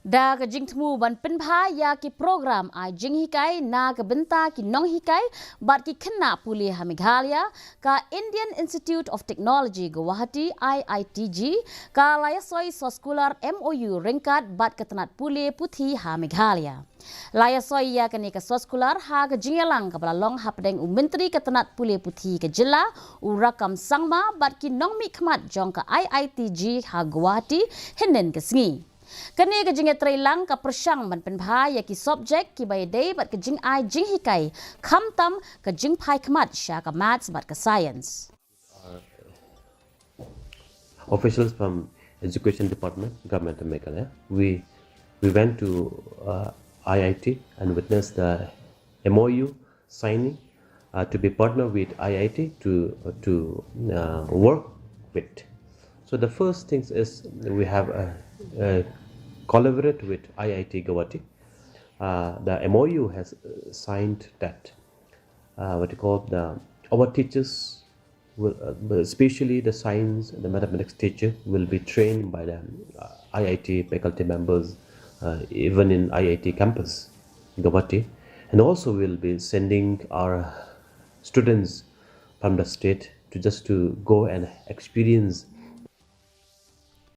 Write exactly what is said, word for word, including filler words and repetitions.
Da ka jingthmu ban pynbha ïa ki program ai jinghikai na ka bynta ki nonghikai bad ki khynnah pule ha Meghalaya, ka Indian Institute of Technology Guwahati, I I T G, ka la ïasoi soskular M O U ryngkat bad ka tnat pule puthi ha Meghalaya. La ïasoi ïa kane ka soskular ha ka jingïalang kaba la long hapdeng u Myntri ka tnat pule puthi ka jylla, u Rakkam Sangma, bad ki nongmihkhmat jong ka I I T G ha Guwahati hynnin ka sngi. Kane ka jingïatreilang ka pyrshang ban pynbha ïa ki subject kiba ïadei bad ka jingai jinghikai, khamtam ka jingphai khmat sha ka maths bad ka science. Officials from Education Department, Government of Meghalaya. We we went to uh, I I T and witnessed the M O U signing uh, to be partner with I I T to to uh, work with. So the first thing is we have a, a collaborate with I I T Guwahati. Uh, the M O U has uh, signed that uh, what you call the our teachers will, uh, especially the science and the mathematics teacher, will be trained by the uh, I I T faculty members, uh, even in I I T campus, Guwahati, and also we'll be sending our students from the state to just to go and experience